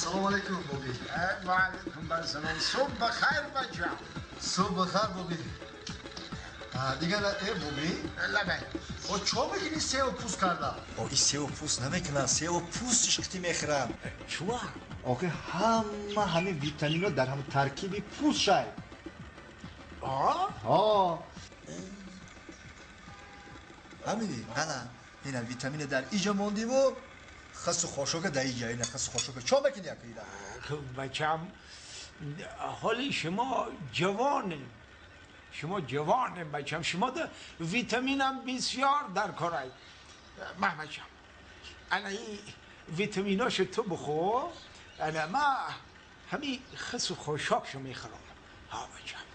Ассалому алайкум, боби. Ва алайкум ассалом. Субҳ бахайр, бачам. Субҳ бахайр, боби. Дигар боби. Лабай. О, чо мекунӣ сео пӯст карда? О, и сео пӯст намекунанд, сео пӯстиш қити мехӯранд. Чуа? Охи, ҳама ҳамин витаминҳо дар ҳамин таркиби пӯст шай. А? Ҳо. Фаҳмидӣ? Ана, ина витамина дар иҷа мондиму хасу хошока дар иҷа, ина хасу хошока. Чо мекунӣ ака ина? Бачам, ҳоли шумо ҷавонем. Шумо ҷавонем, бачам. Шумо да витаминам бисёр дар корай. Ма, бачам. Ана и витаминошо ту бихӯр. Ана ма ҳамин хасу хошокшо мехӯрам. Ҳа, бачам.